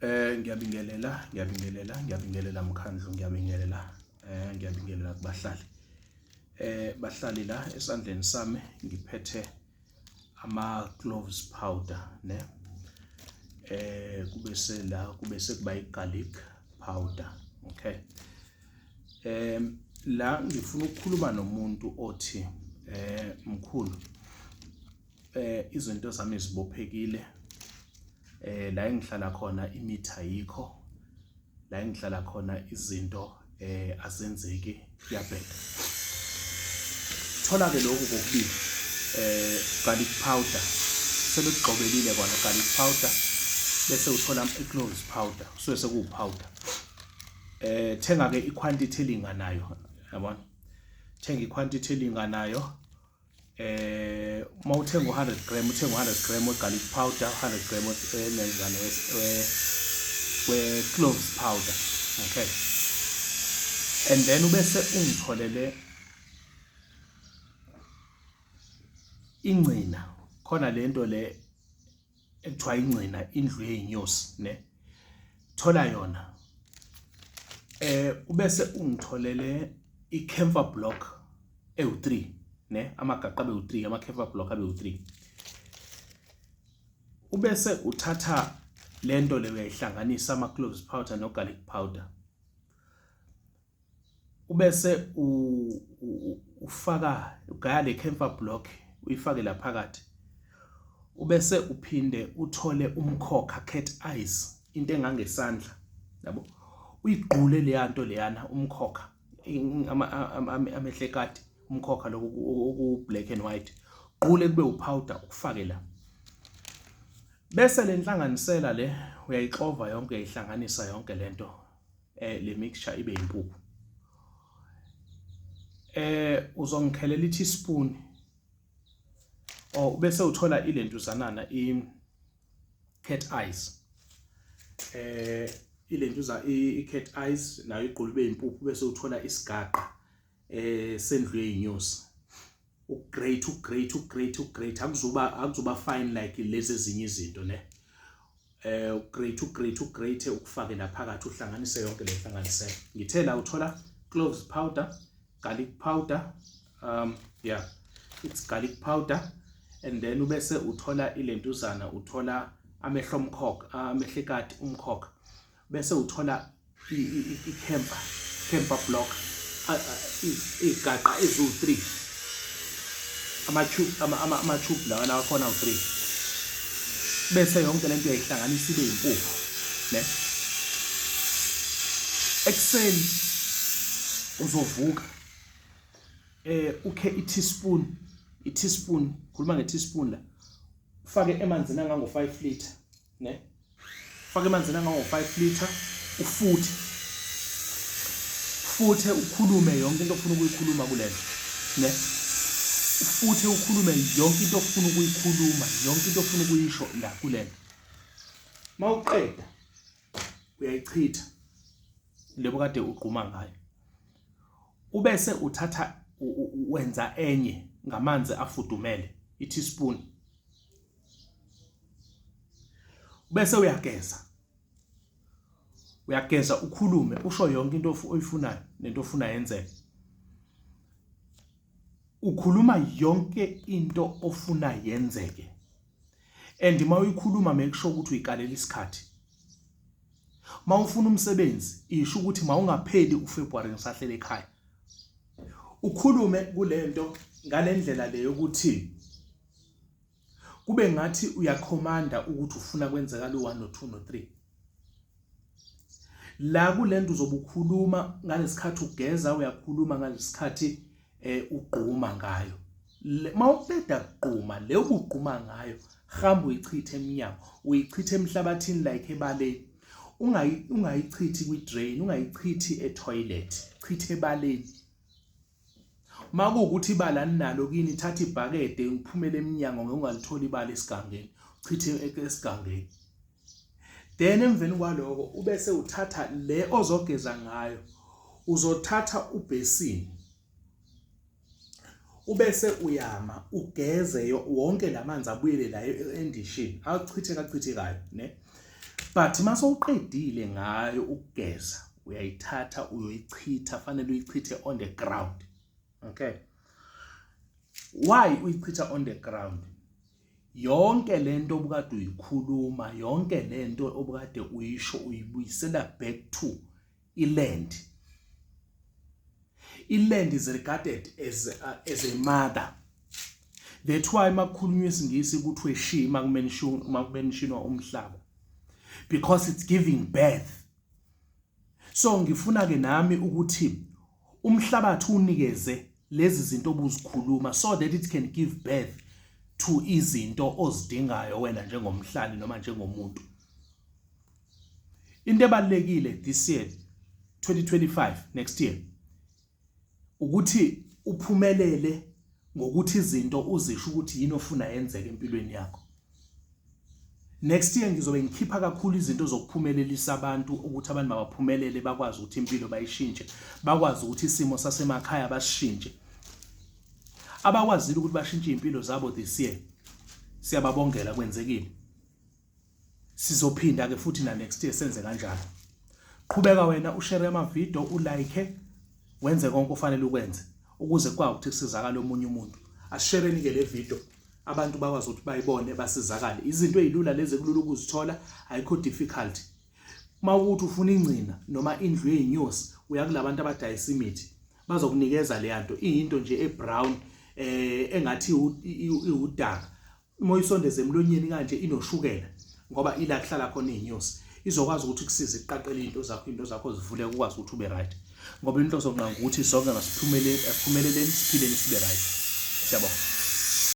Ngiyabingelela, ngiyabingelela, ngiyabingelela mkhandlu, ngiyabingelela, ngiyabingelela kubahlali. Bahlali la esandleni sami ngiphethe ama cloves powder ne. Kube sela kube sekuba i-garlic powder, okay. La ngifuna ukukhuluma nomuntu othi mkhulu izinto zami zibophekile la engihlala khona imithi ayikho la engihlala khona izinto azenzeki kuyabheda. Thola ke lokhu kokubili garlic powder sebekugxobelile kona garlic powder bese uthola i-cloves powder kusuke sekuwu-powder. Thenga ke i-quantity elinganayo yabona, thenga i-quantity elinganayo. Uma uthenga u-100 gram, uthenga u-100 gram we-garlic powder, 100 gram wenzane we-cloves powder, okay. And then ubese ungitholele ingcina khona lento le ekuthiwa ingcina, indlu yey'nyosi ne, thola yona. Ubese ungitholele i-camphor block ewu-3 ne, amagaqa abe u-3, ama-camphor block abe u-3. Ubese uthatha lento le uyayihlanganisa ama-cloves powder no-garlic powder, ubese ufaka ugaya le camphor block uyifake la phakathi, ubese uphinde uthole umkhokha cat eyes, into engangesandla yabo, uyigqule leya nto leyana umkhokha amehlo ekati, umkhokha lokhu oku black and white, gqule kube upowder ukufake la. Bese le nhlanganisela le uyayixova yonke, uyayihlanganisa yonke lento, le mixture ibe impuphu. Uzongikhelela i-teaspoon or bese uthola ilentuzanana i cat eyes, ilentuza i-cat eyes nayo igqula ibe impuphu, bese uthola isigaqa sendlu yey'nyosi, ugrate ugrate ugrate ugrate, akuzuba fine like lezi ezinye izinto ne. Ugrate ugrate ugrate ukufake la phakathi, uhlanganise yonke le hlanganisela. Ngithe la uthola cloves powder, garlic powder, yeah, it's garlic powder, and then ubese uthola ilentuzana, uthola amehlo omkhokha, amehlo ekati umkhokha, bese uthola i-camphor, camphor block, izigaqa eziwu-3, ama-tube ama-tube lawa akhona awu-3, bese yonke lento uyayihlanganisa ibe impuphu ne. Ekuseni uzovuka ukhe i-teaspoon, i-teaspoon, khuluma nge-teaspoon la, ufake emanzini angango 5 liter ne, fake emanzini angango 5 liter, ufuthe futhe ukhulume yonke into ofuna ukuyikhuluma kulento ne, ufuthe ukhulume yonke into ofuna ukuyikhuluma, yonke into ofuna ukuyisho la kulento. Mawuqeda uyayichitha lebo kade ugquma ngayo, ubese uthatha wenza enye ngamanzi afudumele i-teaspoon, bese uyageza, uyageza ukhulume usho yonke into oyifunayo nento ofuna yenzeke, ukhuluma yonke into ofuna yenzeke. And uma uyikhuluma make sure ukuthi uyikalela isikhathi. Uma ufuna umsebenzi isho ukuthi mawungapheli uFebruary ngisahlele ekhaya, ukhulume kulento ngalendlela leyo ukuthi kube ngathi uyakhomanda ukuthi ufuna kwenzeka lo 1 no 2 no 3. La kulento uzobe ukhuluma ngalesikhathi ugeza, uyakhuluma ngalesikhathi ugquma ngayo. Mawuqeda kugquma le ubugquma ngayo, hamba uyichithe eminyango, uyichithe emhlabathini like ebaleni, ungayichithi kwi-drain, ungayichithi e-toilet, chithe ebaleni. Makuwukuthi ibala ninalo kini, thatha ibhakede ngiphumele eminyango, ngeke ungalitholi ibala esigangeni, uchithe esigangeni. Then emveni kwaloko ubese uthatha le ozogeza ngayo, uzothatha ubhesini ubese uyama ugeze wonke lamanzi abuyele la endishini, achitheka achithekayo ne. But mase uqedile ngayo ukugeza, uyayithatha uyoyichitha, fanele uyichithe on the ground. Okay, why uyichitha on the ground? Yonke lento obukade uyikhuluma, yonke lento obukade uyisho, uyibuyisela back to iland. Iland is regarded as a mother. That's why makukhulunywa isiNgisi kuthiwe she makumentionwa umhlaba, because it's giving birth. So ngifuna ke nami ukuthi umhlabathi unikeze lezi zinto obuzikhuluma so that it can give birth to izinto ozidingayo wena njengomhlali noma njengomuntu. Into ebalekile this year, 2025, next year, ukuthi uphumelele ngokuthi izinto uzisho ukuthi yini ofuna yenzeke empilweni yakho. Next year ngizobe ngikhipha kakhulu izinto zokuphumelelisa abantu, ukuthi abantu mabaphumelele, bakwazi ukuthi impilo bayishintshe, bakwazi ukuthi isimo sasemakhaya basishintshe. Abakwazile ukuthi bashintshe impilo zabo this year, siyababongela, kwenzekile. Sizophinda ke futhi na next year senze kanjalo. Qhubeka wena ushare ama video, ulike, wenze konke ofanele ukwenze ukuze kwazi ukuthi kusizakala omunye umuntu. Asishareni ke le video, abantu bakwazi ukuthi bayibone, basizakale. Izinto ezilula lezi, kulula ukuzithola, ayikho difficult. Uma ukuthi ufuna ingcina noma indlu yey'nyosi, uya kulabantu abadayisa imithi, bazokunikeza leya nto. Iyinto nje ebrown engathi iwudaka. Uma uyisondeza emlonyeni kanje, inoshukela ngoba ila kuhlala khona iy'nyosi. Izokwazi ukuthi kusize iqaqele into zakho zivuleke, ukwazi ukuthi ube right, ngoba inhloso ngqangi ukuthi sonke masiphumeleleni, siphileni, sibe right. Siyabonga.